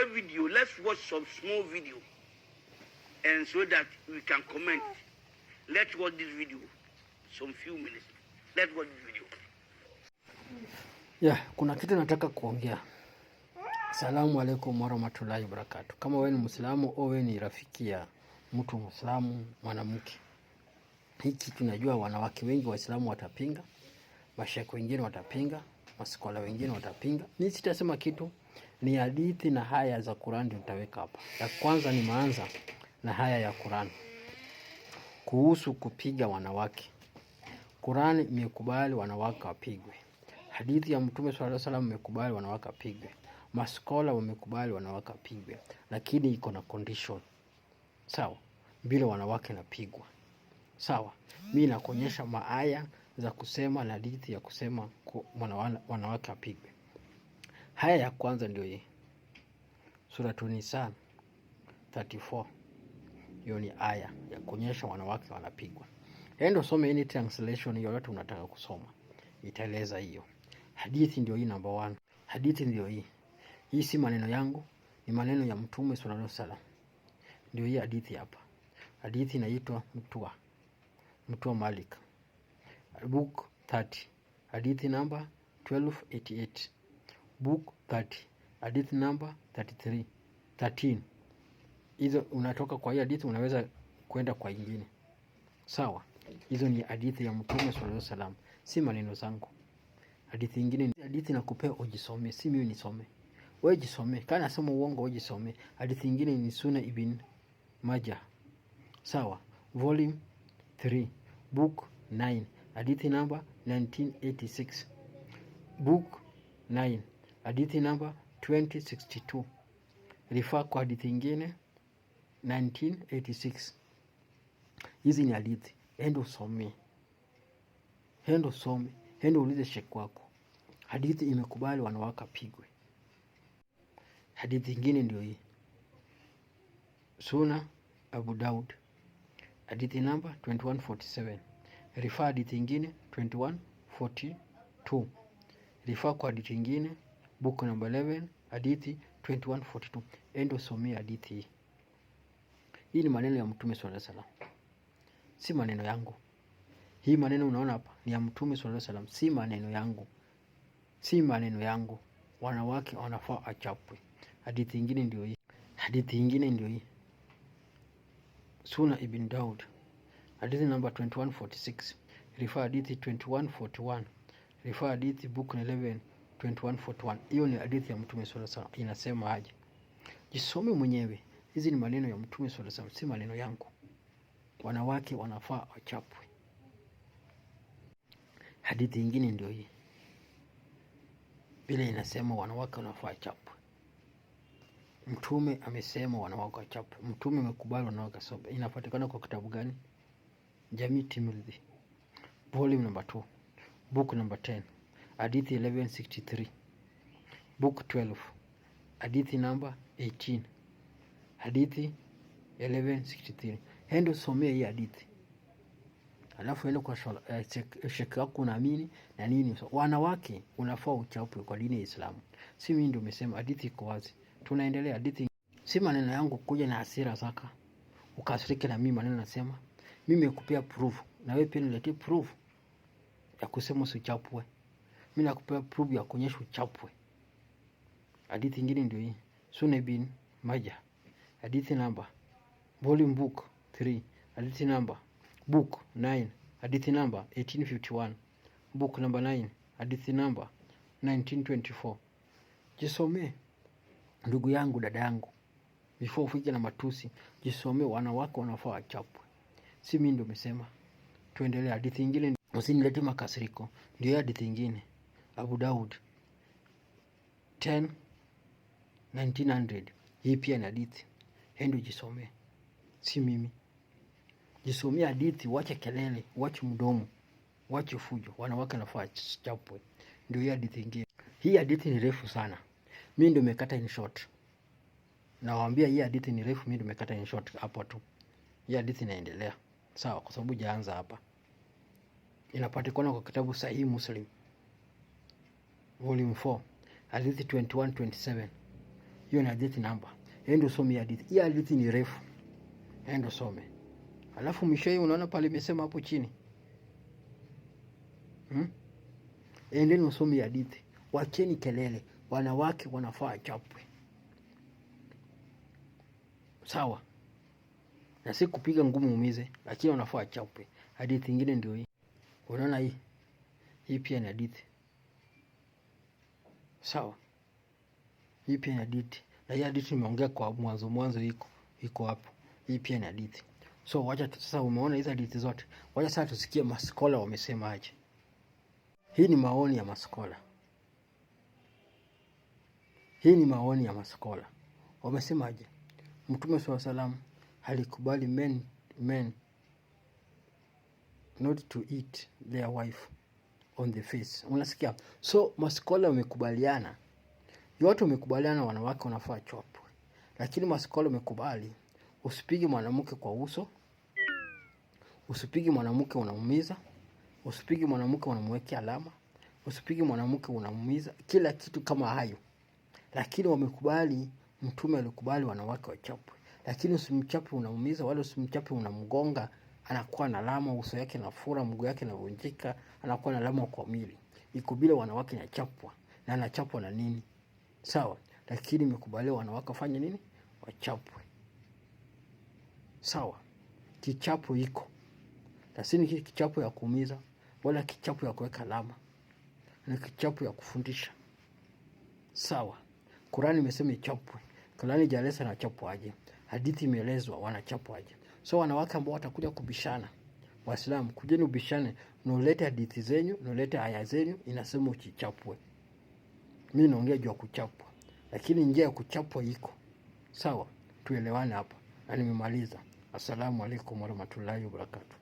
Video. Let's watch some small video and so that we can comment. Let's watch this video. Some few minutes. Let's watch this video. Yeah, kuna kitu nataka kuongea. Salamu alaikum warahmatullahi wabarakatuh. Kama wewe ni Muislamu au wewe ni rafiki ya mtu Muislamu mwanamke, hiki tunajua wanawake wengi Waislamu watapinga, mashekhe wengine watapinga, maskola wengine watapinga. Mimi sitasema kitu, ni hadithi na haya za Qur'an ndio nitaweka hapa. Ya kwanza ni maanza na haya ya Qur'an kuhusu kupiga wanawake. Qur'an imekubali wanawake wapigwe. Hadithi ya Mtume swalla Allahu alayhi wasallam imekubali wanawake wapigwe. Maskola wamekubali wanawake wapigwe, lakini iko na condition. Sawa, vile wanawake napigwa. Sawa, mimi nakuonyesha maaya za kusema na hadithi ya kusema wanawake wapigwe. Haya ya kwanza ndio hii Suratu Nisa 34. Hiyo ni aya ya kuonyesha wanawake wanapigwa. Enda usome any translation yoyote unataka kusoma, itaeleza hiyo. Hadithi ndio hii number one. Hadithi ndio hii. Hii si maneno yangu, ni maneno ya Mtume sallallahu alaihi wasallam. Ndio hii hadithi hapa. Hadithi inaitwa Muwatta Malik, Book 30, hadithi number 1288. Book 30, hadithi number 33 13. Hizo unatoka kwa hii hadithi unaweza kwenda kwa ingine. Sawa, hizo ni hadithi ya Mtume sallallahu alaihi wasallam, si maneno zangu. Hadithi ingine, hadithi nakupea ujisome, si mimi nisome. Wewe jisome, kana nasema uongo wewe jisome. Hadithi ingine ni Suna Ibn Majah. Sawa, volume 3, book 9, hadithi number 1986. Book 9, hadithi number 2062. Refer kwa hadithi ingine 1986. Hizi ni hadithi, enda usome, enda usome, enda uulize shekhi wako. Hadithi imekubali wanawake apigwe. Hadithi ingine ndio hii, Suna Abu Daud, hadithi namba 2147. Refer hadithi ingine 2142. Refer kwa hadithi ingine book number 11 hadithi 2142. Enda usomee hadithi hii. Hii ni maneno ya Mtume swalla Allahu alayhi wasallam, si maneno yangu. Hii maneno unaona hapa ni ya Mtume swalla Allahu alayhi wasallam, si maneno yangu, si maneno yangu. Wanawake wanafaa achapwe. Hadithi ingine ndio hii, hadithi ingine ndio hii, Suna Ibn Daud, hadithi namba 2146. Refer hadithi 2141. Refer hadithi book 11 2141. Hiyo ni hadithi ya Mtume swalla Allahu alayhi wasallam, inasema aje? Jisome mwenyewe. Hizi ni maneno ya Mtume swalla Allahu alayhi wasallam, si maneno yangu. Wanawake wanafaa wachapwe. Hadithi ingine ndio hii, vile inasema wanawake wanafaa wachapwe. Mtume amesema wanawake wachapwe. Mtume amekubali wanawake wachapwe. Inapatikana kwa kitabu gani? Jami Tirmidhi, volume number 2, book number 10, hadithi 1163, book 12, hadithi number 18, hadithi 1163. Enda usomee hii hadithi, alafu enda kwa shekhi wako unaamini na nini. Wanawake unafaa uchapwe kwa dini ya Islamu, si mimi ndio nimesema. Hadithi iko wazi. Tunaendelea hadithi, si maneno yangu kuja na hasira zaka ukasirike na mimi maneno nasema. Mimi nimekupea proof na wewe pia niletee proof ya kusema usichapwe. Mimi nakupea proof ya kuonyesha uchapwe. Hadithi ingine ndio hii, Sunan bin Majah, hadithi namba volume book 3, hadithi namba book 9, hadithi namba 1851, book number 9, hadithi namba 1924. Jisomee ndugu yangu, dada yangu, before ufike na matusi, jisomee. Wanawake wanafaa wachapwe, si mimi ndio nimesema. Tuendelee, hadithi ingine, usinilete makasiriko. Ndio hadithi ingine, Abu Daud 10 1900. Hii pia ni hadithi, enda ujisomee, si mimi. Jisomee hadithi, wache kelele, wache mdomo, wache fujo. Wanawake wanafaa wachapwe. Ndio hii hadithi ingine. Hii hadithi ni refu sana, mimi ndio nimekata in short. Nawaambia hii hadithi ni refu, mimi ndio nimekata in short hapo tu. Hii hadithi inaendelea, sawa, kwa sababu jaanza hapa. Inapatikana kwa kitabu Sahihi Muslim volume 4 hadithi 2127, Hiyo ni hadithi namba. Enda usome hadithi. Hii hadithi ni refu. Enda usome. Alafu mwisho hii unaona pale imesema hapo chini. Endeni usome hadithi. Wacheni kelele. Wanawake wanafaa chapwe. Sawa. Na si kupiga ngumi umize, lakini wanafaa chapwe. Hadithi nyingine ndio hii. Unaona hii? Hii pia ni hadithi. Sawa. Hii pia ni hadithi. Na hii hadithi nimeongea kwa mwanzo mwanzo iko hapo. Hii pia ni hadithi. So wacha sasa, umeona hizi hadithi zote. Wacha sasa tusikie maskola wamesema aje. Hii ni maoni ya maskola. Hii ni maoni ya maskola. Wamesemaje? Mtume swalla salam alikubali men not to hit their wife on the face. Unasikia? So maskola wamekubaliana, yote wamekubaliana, wanawake wanafaa chapwe, lakini maskola wamekubali usipige mwanamke kwa uso, usipige mwanamke unaumiza, usipige mwanamke unamwekea alama, usipige mwanamke unamuumiza, kila kitu kama hayo. Lakini wamekubali, Mtume alikubali wanawake wachapwe, lakini usimchape unaumiza, wala usimchape unamgonga, anakuwa na alama uso yake na fura, mguu yake inavunjika, anakuwa na alama kwa mwili. Iko bila wanawake nachapwa na anachapwa na nini? Sawa, lakini imekubaliwa wanawake wafanye nini? Wachapwe. Sawa, kichapo iko, lakini kichapo ya kuumiza wala kichapo ya kuweka alama, ni kichapo ya kufundisha. Sawa, Qurani imesema ichapwe. Qurani ijaeleza nachapwa aje, hadithi imeelezwa wanachapwa aje. So wanawake ambao watakuja kubishana, Waislamu kujeni ubishane, nulete hadithi zenyu, nulete aya zenyu, inasema uchichapwe. Mimi naongea juu ya kuchapwa, lakini njia ya kuchapwa iko sawa. Tuelewane hapa, na nimemaliza. Assalamu alaikum warahmatullahi wabarakatuh.